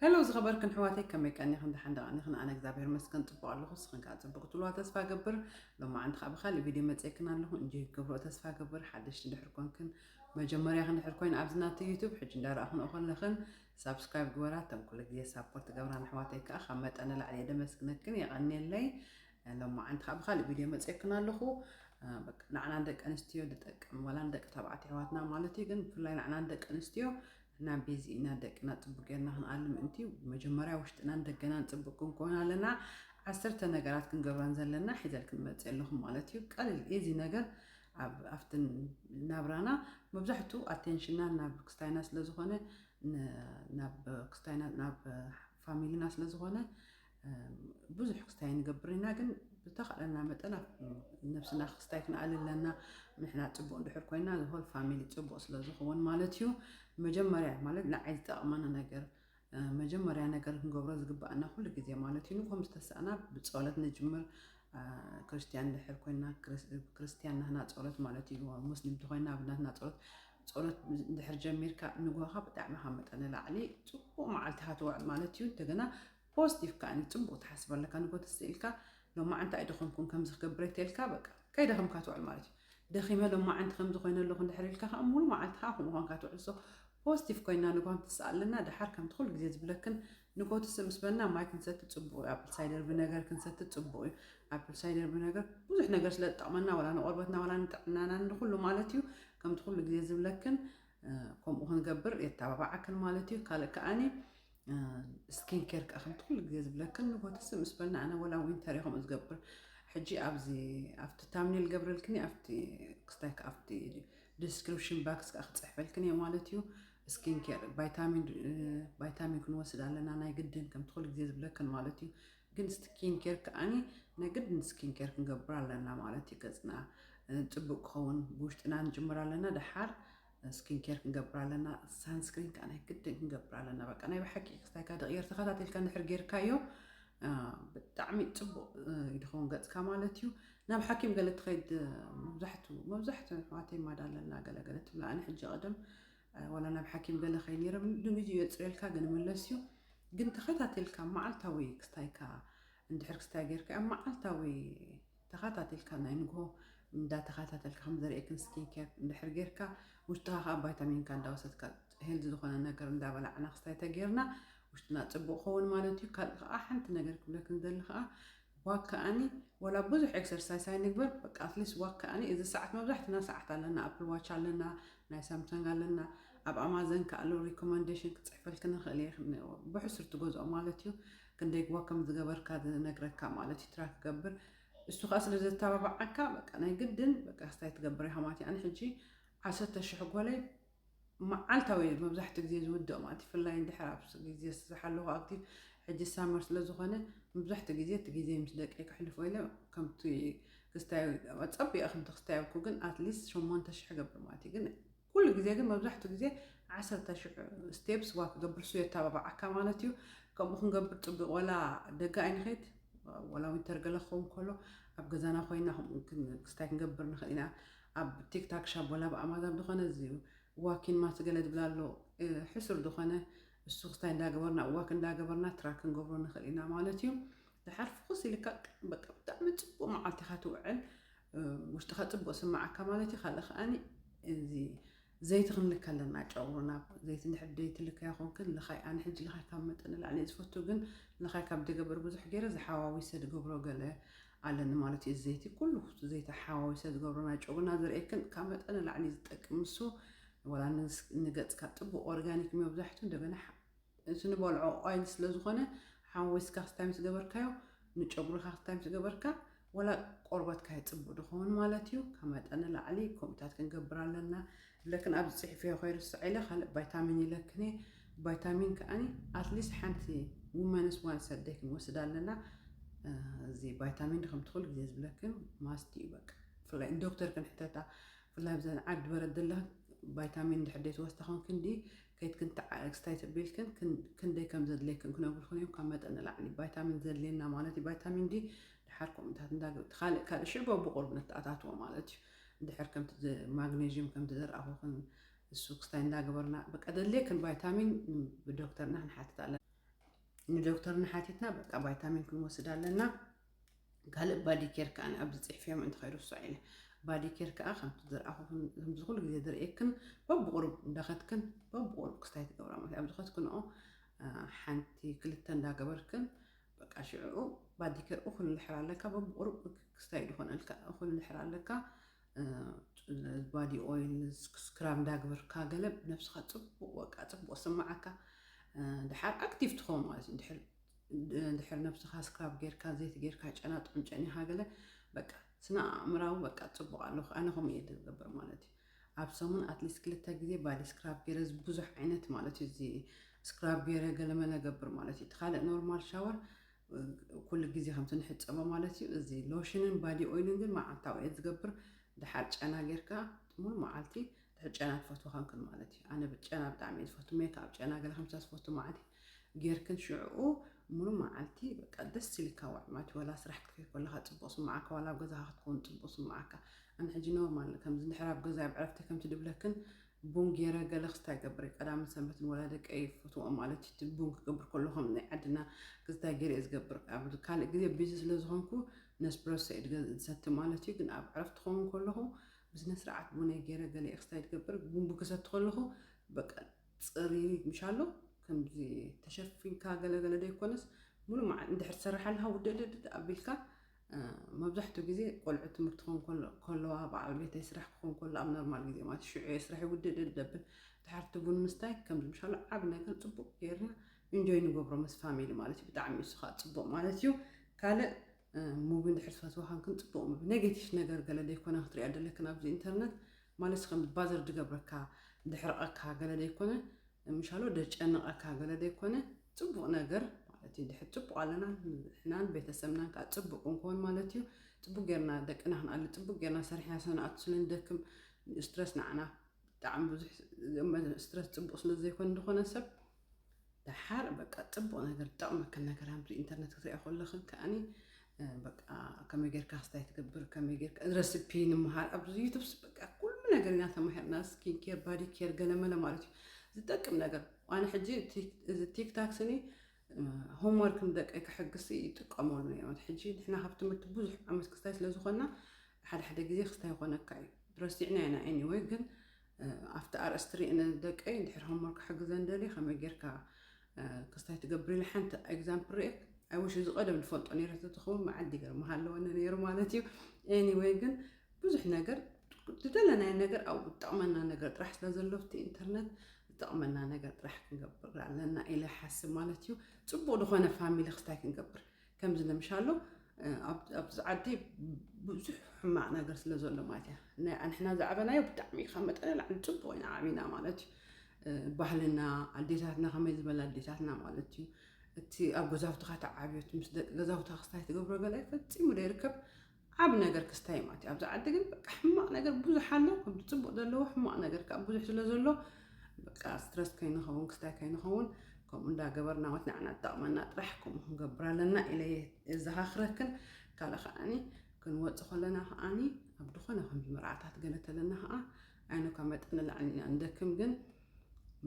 ሄሎ ዝኸበርክን ኣሕዋተይ፣ ከመይ ቀኒኽን? ደሓን ዶ ቀኒኽን? ኣነ እግዚኣብሔር ይመስገን ጽቡቕ ኣለኹ። ንስኽን ከኣ ጽቡቕ ክትብልዋ ተስፋ እገብር። ሎማዓንቲ ከኣ ብኻልእ ቪድዮ መጺኤክን ኣለኹ። እንጆይ ክትገብርኦ ተስፋ እገብር። ሓደሽቲ ድሕር ኮንክን፣ መጀመርያኽን ድሕር ኮይኑ ኣብዚ ናተይ ዩቱብ ሕጂ እንዳረኣኽንኦ ከለኽን ሳብስክራይብ ግበራ። እተን ኩሉ ግዜ ሳፖርት ትገብራን ኣሕዋተይ ከኣ ካብ መጠን ንላዕሊ እየ ደመስግነክን። የቐንየለይ። ሎማዓንቲ ከኣ ብኻልእ ቪድዮ መጺኤክን ኣለኹ። እ፣ በቃ ንዓና ንደቂ ኣንስትዮ ዝጠቅም፣ ዋላ ንደቂ ተባዕትዮ ኣሕዋትና ማለት እዩ፣ ግን ብፍላይ ንዓና ንደቂ ኣንስትዮ ንሕና ቢዚ ኢና፣ ደቅና ጽቡቕ ጌርና ክንኣሊ ምእንቲ መጀመርያ ውሽጥናን ደገናን ጽቡቕ ክንኮን ኣለና። ዓሰርተ ነገራት ክንገብረን ዘለና ሒዘልክን መጽእ ኣለኹ ማለት እዩ። ቀሊል ኢዚ ነገር ኣብ፣ ኣብቲ ናብራና መብዛሕትኡ ኣቴንሽንና ናብ ክስታይና ስለ ዝኾነ፣ ን-፣ ናብ ክስታይና፣ ናብ ፋሚሊና ስለ ዝኾነ፣ እም፣ ብዙሕ ክስታይ ንገብር ኢና፣ ግን ብተኻእለና መጠን ኣብ ነብስና ክስታይ ክንኣሊ ኣለና። ንሕና ጽቡቕ እንድሕር ኮይና፣ the whole family ጽቡቕ ስለ ዝኸውን ማለት እዩ። መጀመርያ ማለት ንዓይ ዝጠቕመኒ ነገር፣ እ፣ መጀመርያ ነገር ክንገብሮ ዝግባኣና ኩሉ ግዜ ማለት እዩ፣ ንግሆ ምስ ተሳእና ብጸሎት ንጅምር። እ፣ ክርስትያን እንድሕር ኮይና፣ ክርስ-፣ ክርስትያን ናትና ጸሎት ማለት እዩ፣ ሙስሊም እንተኾይና ኣብ ናትና ጸሎት፣ ጸሎት እንድሕር ጀሚርካ ንግሆኻ ብጣዕሚ ካብ መጠን ንላዕሊ ጽቡቕ መዓልቲ ኢኻ ትውዕል ማለት እዩ። እንደገና ፖዚቲቭ ከኣ ጽቡቕ ትሓስብ ኣለካ። ንግሆ ትስእ ኢልካ ሎማዓንቲ ኣይደኸምኩን ከምዚ ክገብር እየ ተልካ በቃ ከይደኸምካ ትውዕል ማለት እዩ። ደኺመ ሎማዓንቲ ከምዚ ኮይነ ኣለኹ እንድሕር ኢልካ ከኣ ሙሉ መዓልትኻ ከምኡ ኮንካ ትውዕል። So ፖዚቲቭ ኮይና ንግሆ ንትስእ ኣለና። ደሓር ከምቲ ኩሉ ግዜ ዝብለክን ንግሆ ትስእ ምስ በልና ማይ ክንሰቲ ጽቡቕ እዩ። ኣፕል ሳይደር ቪነገር ክንሰቲ ጽቡቕ እዩ። ኣፕል ሳይደር ቪነገር ብዙሕ ነገር ስለ ዝጠቕመና ዋላ ንቆርበትና ዋላ ንጥዕናና ንኹሉ ማለት እዩ። ከምቲ ኩሉ ግዜ ዝብለክን፣ እ፣ ከምኡ ክንገብር የተባባዓክን ማለት እዩ። ካልእ ከኣኒ፣ እ፣ ስኪን ኬር ከኣ ከምቲ ኩሉ ግዜ ዝብለክን ንግሆ ትስእ ምስ በልና ኣነ ዋላ ዊንተር እየ ከምኡ ዝገብር። ሕጂ ኣብዚ ኣብቲ ታምኔል ገብረልክን ኣብቲ ክስታይ ከኣ ኣብቲ ዲስክሪፕሽን ባክስ ከኣ ክጽሕፈልክን እየ ማለት እዩ። ስኪን ኬር ቫይታሚን፣ እ፣ ቫይታሚን ክንወስድ ኣለና ናይ ግድን ከምቲ ኩሉ ግዜ ዝብለክን ማለት እዩ። ግን ስኪን ኬር ከኣኒ ናይ ግድን ስኪን ኬር ክንገብር ኣለና ማለት እዩ። ገጽና፣ እ፣ ጽቡቕ ክኸውን ብውሽጥና ንጅምር ኣለና። ደሓር ስኪን ኬር ክንገብር ኣለና። ሳንስክሪን ከኣ ናይ ግድን ክንገብር ኣለና። በቃ ናይ ብሓቂ ክስታይካ ደቕየር ተኸታቲልካ እንድሕር ጌርካዮ፣ እ፣ ብጣዕሚ ጽቡቕ፣ እ፣ ይኸውን ገጽካ ማለት እዩ። ናብ ሓኪም ገለ ትኸይድ፣ እ፣ መብዛሕትኡ፣ መብዛሕትኡ ኣሕዋተይ ማዳ ኣለና ገለ ገለ ትብላ። ኣነ ሕጂ ቀደም፣ እ፣ ዋላ ናብ ሓኪም ገለ ኸይድ ነይረ፣ ንግዜኡ የጽርየልካ ግን ይምለስ እዩ። ግን ተኸታቲልካ መዓልታዊ ክስታይካ እንድሕር ክስታይ ጌርካ፣ ኣብ መዓልታዊ ተኸታቲልካ ናይ ንግሆ እንዳተኸታተልካ ከም ዘርእየክን ስኪን ኬር እንድሕር ጌርካ፣ ውሽጥኻ ከኣ ቫይታሚንካ እንዳወሰድካ፣ ሄልዚ ዝኾነ ነገር እንዳበላዕና ክስታይ ተጌርና፣ ውሽጥና ጽቡቕ ክኸውን ማለት እዩ። ካልእ ከኣ ሓንቲ ነገር ክብለክን ዘሊ ከኣ፣ ዋክ ከኣኒ ወላ ብዙሕ ኤክሰርሳይስ ኣይንግበር፣ በቃ ኣትሊስት ዋክ ከኣኒ እዚ ሰዓት መብዛሕትና ሰዓት ኣለና፣ ኣፕል ዋች ኣለና፣ ናይ ሳምሰንግ ኣለና፣ ኣብ ኣማዘን ከኣ ኣሎ ሪኮመንዴሽን ክጽሕፈልክን ንኽእል እየ፣ ብሕሱር ትገዝኦ ማለት እዩ። ክንደይ ዋክ ከም ዝገበርካ ዝነግረካ ማለት እዩ፣ ትራክ ክገብር። እሱ ከኣ ስለ ዘተባብዓካ በቃ ናይ ግድን በቃ ክስታይ ትገብር ኢኻ ማለት እዩ። ኣነ ሕጂ ዓሰርተ ሽሕ ጎለይ መዓልታዊ መብዛሕትኡ ግዜ ዝውድእ ማለት እዩ። ብፍላይ እንድሕር ኣብ ግዜ ዝሓለኹ ኣክቲቭ፣ ሕጂ ሳመር ስለ ዝኾነ መብዛሕትኡ ግዜ እቲ ግዜ ምስ ደቀይ ከሕልፎ ኢለ ከምቲ ክስታይ ጸቢቐ ከምቲ ክስታይ ኣብኩ ግን ኣትሊስት ሸሞንተ ሽሕ እገብር ማለት እዩ። ግን ኩሉ ግዜ ግን መብዛሕትኡ ግዜ ዓሰርተ ሽሕ ስቴፕስ ዋክ ክገብር እሱ የተባብዓካ ማለት እዩ። ከምኡ ክንገብር ጽቡቕ፣ ወላ ደገ ኣይንኸይድ፣ ወላ ዊንተር ገለ ክኸውን ከሎ ኣብ ገዛና ኮይና ከምኡ ክን-፣ ክስታይ ክንገብር ንኽእል ኢና። ኣብ ቲክታክ ሻብ ወላ ብኣማዛን ዝኾነ እዚ ዋኪን ማስ ገለ ዝብል ኣሎ፣ እ፣ ሕሱር ዝኾነ እሱ ክስታይ እንዳገበርና ዋክ እንዳገበርና ትራክ ክንገብሮ ንኽእል ኢና ማለት እዩ። ድሓር ፍኹስ ኢልካ በቃ ብጣዕሚ ጽቡቕ መዓልቲ ኢኻ ትውዕል፣ እ፣ ውሽጥኻ ጽቡቕ ስምዓካ ማለት እዩ። ካልእ ከኣኒ እዚ ዘይቲ ክንልከ ኣለና፣ ጨጉርና ዘይቲ እንድሕር ዘይትልከያ ኮንክን ልኻይ፣ ኣነ ሕጂ ልኻይ ካብ መጠን ንላዕሊ እየ ዝፈቱ፣ ግን ልኻይ ካብ ዝገብር ብዙሕ ገይረ ዝሓዋዊሰ ዝገብሮ ገለ ኣለኒ ማለት እዩ። ዘይቲ ኩሉ ዘይቲ ሓዋዊሰ ዝገብሮ ናይ ጨጉርና ዘርእየክን ካብ መጠን ንላዕሊ ዝጠቅም እሱ፣ ወላ ንስ-፣ ንገጽካ ጽቡቕ ኦርጋኒክ መብዛሕትኡ እንደገና ሓ-፣ እቲ ንበልዖ ኦይል ስለ ዝኾነ ሓዊስካ ክስታይ ምስ ገበርካዮ፣ ንጨጉርኻ ክስታይ ምስ ገበርካ፣ ወላ ቆርበትካ ይጽቡቕ ዝኸውን ማለት እዩ። ካብ መጠን ንላዕሊ ከምኡታት ክንገብር ኣለና። ለክን ኣብዚ ጽሒፈዮ ከይርስዖ ኢለ ካልእ ቫይታሚን ኢለክን እየ። ቫይታሚን ከኣኒ ኣትሊስት ሓንቲ ውመንስ ዋንስ ኣደይ ክንወስድ ኣለና። እ፣ እዚ ቫይታሚን ከምቲ ኩሉ ግዜ ዝብለክን ማስት እዩ በቃ። ብፍላይ ንዶክተር ክንሕተታ፣ ብፍላይ ኣብዘን ዓዲ በረድ ዘለኽን ቫይታሚን እንድሕር ዘይትወስዳ ኮንክን ዲ ከይድክን ተዓ-፣ ክስታይ ተቢልክን ክን-፣ ክንደይ ከም ዘድልየክን ክነግሩኽን እዮም። ካብ መጠን ንላዕሊ ቫይታሚን ዘድልየና ማለት እዩ። ቫይታሚን ዲ ድሓር ከምኡታት እንዳገ-፣ እቲ ካልእ ካልእ ሽዑ በብቑሩብ ነተኣታትዎ ማለት እዩ። እንድሕር ከምቲ ዘ-፣ ማግኔዥየም ከምቲ ዘርኣኹኽን እሱ ክስታይ እንዳገበርና በቃ ዘድልየክን ቫይታሚን ብዶክተርና ክንሓትት ኣለና። ንዶክተር ንሓቲትና በቃ ቫይታሚን ክንወስድ ኣለና። ካልእ ባዲ ኬር ከዓ ኣብዚ ፅሕፍዮም እንተኸይዱ ሶ ኢለ ባዲ ኬር ከዓ ከምዚ ዝርኣኹ ከምዚ ኩሉ ግዜ ዝርእየክን በብቁሩብ እንዳኸትክን በብቁሩብ ክስታይ ትገብራ ማለት ኣብዚ ከትክንኦ ሓንቲ ክልተ እንዳገበርክን በቃ ሽዕኡ ባዲ ኬር እኹል ልሕር ኣለካ በብቁሩብ ክስታይ ድኾነልካ እኹል ልሕር ኣለካ። ባዲ ኦይል ስክራብ እንዳግበርካ ገለ ነብስኻ ፅቡቅ በቃ ፅቡቅ ስማዓካ። ድሓር ኣክቲቭ ትኸውን ማለት እዩ። ድሕር ነብስኻ ስክራብ ጌርካ ዘይቲ ጌርካ ጨና ጥዑም ጨኒኻ ገለ በቃ ስነ ኣእምራዊ በቃ ፅቡቅ ኣለኹ ኣነ ከምኡ እየ ዝገብር ማለት እዩ። ኣብ ሰሙን ኣትሊስት ክልተ ግዜ ባዲ ስክራብ ገይረ ብዙሕ ዓይነት ማለት እዩ። እዚ ስክራብ ገይረ ገለመለ ገብር ማለት እዩ። እቲ ካልእ ኖርማል ሻወር ኩሉ ግዜ ከምቲ ንሕፀቦ ማለት እዩ። እዚ ሎሽንን ባዲ ኦይልን ግን መዓልታዊ እየ ዝገብር። ድሓር ጨና ጌርካ ሙሉ መዓልቲ ድሕር ጨና ትፈትዎ ኮንክን ማለት እዩ። ኣነ ጨና ብጣዕሚ እየ ዝፈቱ። ሜክኣፕ ጨና ገለ ከምሳ ዝፈቱ መዓልቲ ጌርክን ሽዕኡ ሙሉ መዓልቲ በቃ ደስ ኢልካ ዋዕ ማለት እዩ። ዋላ ስራሕ ክትከይድ ከለኻ ፅቡቅ ስምዓካ፣ ዋላ ኣብ ገዛኻ ክትከውን ፅቡቅ ስምዓካ። ኣነ ሕጂ ኖርማል ከምዚ እንድሕር ኣብ ገዛ ኣብ ዕረፍቲ ከምቲ ድብለክን ቡን ጌረ ገለ ክስታይ ገብር ቀዳምን ሰንበትን ወላ ደቀይ ይፈትዎ ማለት እዩ። ቡን ክገብር ከለኹም ናይ ዓድና ክስታይ ጌረ እየ ዝገብር። ኣብ ካልእ ግዜ ቢዚ ስለ ዝኾንኩ ነስፕረሶ እየ ዝገዝእ ዝሰቲ ማለት እዩ። ግን ኣብ ዕረፍቲ ክኸውን ከለኹ ብስነ ስርዓት ቡነይ ጌረ ገለ እየ ክስታይ ዝገብር። ቡን ብክሰቲ ከለኹ በቃ ፅሪ ምሻሎ ከምዚ ተሸፊንካ ገለገለ ደይኮነስ ሙሉ መዓል እንድሕር ትሰርሕ ኣለካ ውድድድ ኣቢልካ መብዛሕትኡ ግዜ ቆልዑ ትምህርቲ ክኾን ከለዋ በዓል ቤተይ ስራሕ ክኾን ከሎ ኣብ ኖርማል ግዜ ማለት ሽዑ ስራሕ ይውድድ ደብል ድሓርቲ ቡን ምስታይ ከም ዝምሻሉ ዓብ ነገር ፅቡቅ ጌርና ኢንጆይ ንገብሮ ምስ ፋሚሊ ማለት እዩ። ብጣዕሚ እሱ ከዓ ፅቡቅ ማለት እዩ። ካልእ ሙቪ እንድሕር ዝፈትዋ ኮንክን ፅቡቅ ሙቪ ኔጌቲቭ ነገር ገለ ደይኮነ ክትሪያ ደለክን ኣብዚ ኢንተርነት ማለት ከም ባዘር ድገብረካ ድሕርቀካ ገለ ደይኮነ ምሻሎ ደጨንቐካ ገለ ደይኮነ ፅቡቕ ነገር ማለት እዩ። ድሕር ፅቡቕ ኣለና ንሕናን ቤተሰብናን ከዓ ፅቡቕ ክንከውን ማለት እዩ። ፅቡቕ ጌርና ደቅና ክንኣሊ ፅቡቕ ጌርና ሰሪሕና ሰንኣቱ ስለ ንደክም ስትረስ ንዓና ብጣዕሚ ብዙሕ ስትረስ ፅቡቕ ስለ ዘይኮነ ዝኾነ ሰብ ደሓር በቃ ፅቡቕ ነገር ዝጠቕመክን ነገር ኣብዚ ኢንተርነት ክትሪኣ ከለኽን ከዓኒ በቃ ከመይ ጌርካ ክስታይ ትገብር ከመይ ጌርካ ረሲፒ ንምሃር ኣብዚ ዩቱብ በቃ ኩሉ ነገር ኢና ተማሂርና ስኪን ኬር ባዲ ኬር ገለመለ ማለት እዩ። ዝጠቅም ነገር ኣነ ሕጂ እዚ ቲክታክ ስኒ ሆምወርክ ንደቀይ ክሕግሲ ይጥቀመሉ እዮም። ሕጂ ንሕና ካብ ትምህርቲ ብዙሕ ዓመት ክስታይ ስለ ዝኾንና ሓደ ሓደ ግዜ ክስታይ ይኾነካ እዩ ረሲዕና ኢና። ኤኒወይ ግን ኣብቲ ኣርእስቲ ሪእነ ደቀይ እንድሕር ሆምወርክ ክሕግዘን ደልየ ከመይ ጌርካ ክስታይ ትገብር ኢለ ሓንቲ ኤግዛምፕል ሪኤ ኣይውሽ እዚ ቀደም ዝፈልጦ ነይረ ተትኸውን መዓዲ ገርመሃለወኒ ነይሩ ማለት እዩ። ኤኒወይ ግን ብዙሕ ነገር ዝደለናዮ ነገር ኣብኡ ዝጠቕመና ነገር ጥራሕ ስለ ዘሎ ኣብቲ ኢንተርነት ዝጠቕመና ነገር ጥራሕ ክንገብር ኣለና ኢለ ሓስብ ማለት እዩ። ፅቡቅ ዝኾነ ፋሚሊ ክስታይ ክንገብር ከምዚ ንምሻሎ ኣብዚ ዓዲ ብዙሕ ሕማቕ ነገር ስለ ዘሎ ማለት እያ። ናይ ኣንሕና ዝዓበናዮ ብጣዕሚ ካብ መጠን ላዕሊ ፅቡቅ ኢና ዓቢና ማለት እዩ። ባህልና ኣዴታትና ከመይ ዝበላ ኣዴታትና ማለት እዩ። እቲ ኣብ ገዛውትኻ ተዓብዮት ምስ ደቂ ገዛውትኻ ክስታይ ትገብሮ ገለ ፈፂሙ ዘይርከብ ዓብ ነገር ክስታይ ማለት እዩ። ኣብዚ ዓዲ ግን በቃ ሕማቕ ነገር ብዙሕ ኣሎ ከምቲ ፅቡቅ ዘለዎ ሕማቕ ነገር ከዓ ብዙሕ ስለ ዘሎ በቃ ስትረስ ከይንኸውን ክስታይ ከይንኸውን ከምኡ እንዳገበርና ወት ንዓና ዝጠቕመና ጥራሕ ከምኡ ክንገብር ኣለና ኢለ እየ ዘኻኽረክን። ካልእ ከዓኒ ክንወፅ ከለና ከዓኒ ኣብ ዝኾነ ከምዚ መርዓታት ገለ ተለና ከዓ ኣይነ ካብ መጠን ንላዕሊ ኢና እንደክም ግን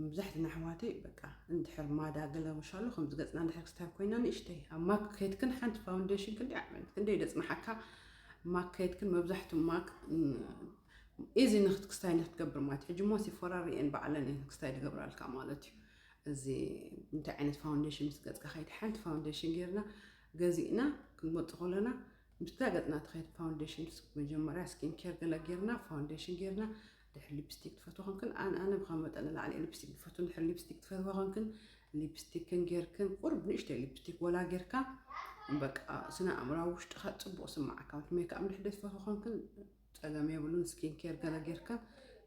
መብዛሕትና ኣሕዋተይ በቃ እንድሕር ማዳ ገለ ምሻሉ ከምዚ ገፅና እንድሕር ክስታይ ኮይና ንእሽተይ ኣብ ማክ ከይድክን ሓንቲ ፋውንዴሽን ክንደይ ዓመት ክንደይ ደፅናሓካ ማክ ከይድክን መብዛሕቱ ማክ ኢዚ ንክትክስታይ ንክትገብር ማለት ሕጂ ሞ ሲፎራ ሪኤን ባዕለን እየን ክስታይ ዝገብራልካ ማለት እዩ። እዚ እንታይ ዓይነት ፋውንዴሽን ምስ ገፅካ ከይድ ሓንቲ ፋውንዴሽን ጌርና ገዚእና ክንወፅ ከለና ምስታ ገፅና ትኸይድ ፋውንዴሽን መጀመርያ ስኪን ኬር ገለ ጌርና ፋውንዴሽን ጌርና ድሕር ሊፕስቲክ ትፈትዋ ኮንክን ኣነ ኣነ ብካ መጠን ላዕሊ ሊፕስቲክ ዝፈቱ ድሕር ሊፕስቲክ ትፈትዋ ኮንክን ሊፕስቲክን ጌርክን ቁርብ ንእሽተይ ሊፕስቲክ ወላ ጌርካ በቃ ስነ ኣእምራዊ ውሽጥኻ ፅቡቅ ስማዓካ ሜክኣፕ ድሕር ዝፈትዋ ኮንክን ፀገም የብሉን። ስኪን ኬር ገለ ጌርካ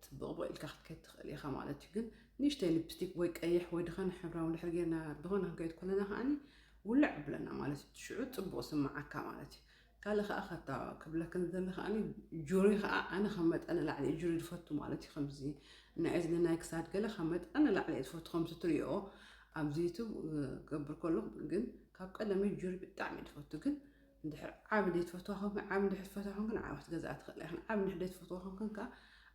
ፅቡቅ ኢልካ ክትከይድ ትኽእል ኢኻ ማለት እዩ። ግን ንእሽተይ ሊፕስቲክ ወይ ቀይሕ ወይ ድኸነ ሕብራዊ ድሕር ጌርና ዝኾነ ክንከይድ ከለና ከዓኒ ውልዕ ብለና ማለት እዩ። ሽዑ ፅቡቅ ስማዓካ ማለት እዩ። ካልእ ከዓ ካብታ ክብለክን ዝደሊ ከዓ ጁሪ ከዓ ኣነ ከም መጠን ላዕሊ ጁሪ ዝፈቱ ማለት እዩ። ከምዚ ናይ እዝኒ ናይ ክሳድ ገለ ካብ መጠን ላዕሊ ዝፈቱ ከምዚ ትሪኦ ኣብዚ ዩቱብ ገብር ከለኹ ግን ካብ ቀደመይ ጁሪ ብጣዕሚ ዝፈቱ ግን እንድሕር ዓቢ ደይ ትፈትዋ ኮንክ ዓቢ እንድሕር ትፈትዋ ኮንክ ንዓቢ ክትገዝኣ ትኽእል ኢኽን። ዓቢ እንድሕር ደይ ትፈትዋ ኮንክ ከዓ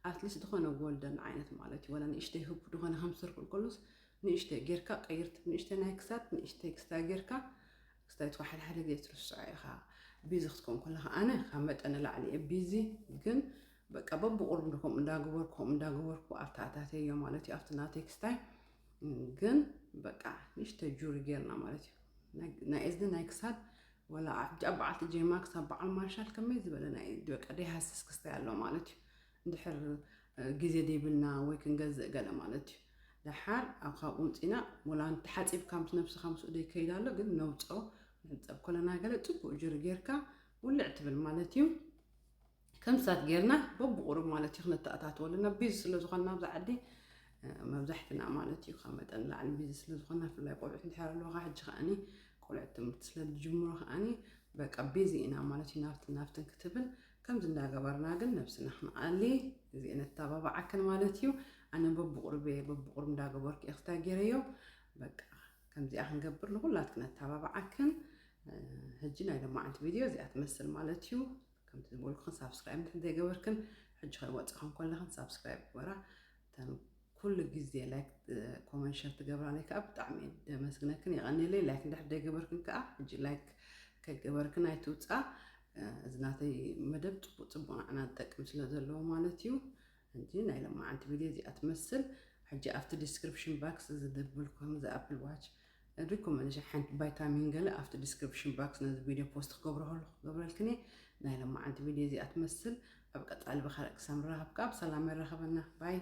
ኣትሊስት ዝኾነ ጎልደን ዓይነት ማለት እዩ ወላ ንእሽተይ ህቡ ዝኾነ ከም ስርክል ከሎስ ንእሽተይ ጌርካ ቀይርቲ፣ ንእሽተይ ናይ ክሳድ፣ ንእሽተይ ክስታይ ጌርካ፣ ክስታይ ትወሓድ ሓደ ግዜ ትርስዖ ኢኻ። ቢዚ ክትከውን ከለኻ ኣነ ካብ መጠን ንላዕሊ እየ ቢዚ፣ ግን በቃ በብቁሩብ ከምኡ እንዳገበርኩ ከምኡ እንዳገበርኩ ኣብታ ኣታተዮ ማለት እዩ። ኣብቲ ናተይ ክስታይ ግን በቃ ንእሽተይ ጁሪ ጌርና ማለት እዩ። ናይ እዝኒ ናይ ክሳድ ወላ ኣብ በዓልቲ ጄማ ክሳብ በዓል ማርሻል ከመይ ዝበለ ናይ በቃ ደይሃስስ ክስታይ ኣሎ ማለት እዩ። እንድሕር ግዜ ደይብልና ወይ ክንገዝእ ገለ ማለት እዩ። ደሓር ኣብ ካብ ቁምፂና ወላ እንተሓፂብካ ምስ ነብስኻ ምስኡ ደይከይድ ኣሎ ግን ነውፅኦ ንሕፀብ ኮለና ገለ ፅቡቅ ጅሪ ጌርካ ውልዕ ትብል ማለት እዩ። ከምሳት ጌርና በብቁሩብ ማለት እዩ ክነተኣታትወሉ ናብ ቢዚ ስለ ዝኾንና ኣብዚ ዓዲ መብዛሕትና ማለት እዩ ካብ መጠን ላዕሊ ቢዚ ስለ ዝኾንና ብፍላይ ቆልዑት እንድሕር ኣለውካ ሕጂ ከዓኒ ቆልዑት ትምህርቲ ስለ ዝጅምሩ ከዓኒ በቃ ቢዚ ኢና ማለት እዩ ናብትን ናብትን ክትብል ከምዚ እንዳገበርና ግን ነብስና ክንኣሊ እዚ ነተባባዓክን ማለት እዩ። ኣነ በብቁርብ በብቁርብ እንዳገበርኩ እየ ክስታይ ገይረዮ። በቃ ከምዚኣ ክንገብር ንኩላትክን ነተባባዓክን። ሕጂ ናይ ሎማዓንቲ ቪድዮ እዚኣ ትመስል ማለት እዩ። ከምቲ ዝበልኩክን ሳብስክራይብ እንድሕር ዘይገበርክን ሕጂ ከይወፅእክን ከለክን ሳብስክራይብ ግበራ። እተን ኩሉ ግዜ ላይክ ኮመንት ሸር ትገብራለይ ከዓ ብጣዕሚ እየ ደመስግነክን የቐንየለይ። ላይክ እንድሕር ዘይገበርክን ከዓ ሕጂ ላይክ ከይገበርክን ኣይትውፃ። እዚ ናተይ መደብ ፅቡቅ ፅቡቅ ንዓና ዝጠቅም ስለ ዘለዎ ማለት እዩ። ሕጂ ናይ ሎማዓንቲ ቪድዮ እዚኣ ትመስል። ሕጂ ኣብቲ ዲስክሪፕሽን ባክስ እዚ ድብል ከም እዚ ኣፕል ዋች ሪኮመንዴሽን ሓንቲ ቫይታሚን ገለ ኣብቲ ዲስክሪፕሽን ባክስ ነዚ ቪድዮ ፖስት ክገብሮ ከለኩ ክገብረልክን እየ። ናይ ሎማዓንቲ ቪድዮ እዚኣ ትመስል። ኣብ ቀፃሊ ብካልእ ክሳብ ንራኸብ ከዓ ብሰላም የራኸበና። ባይ።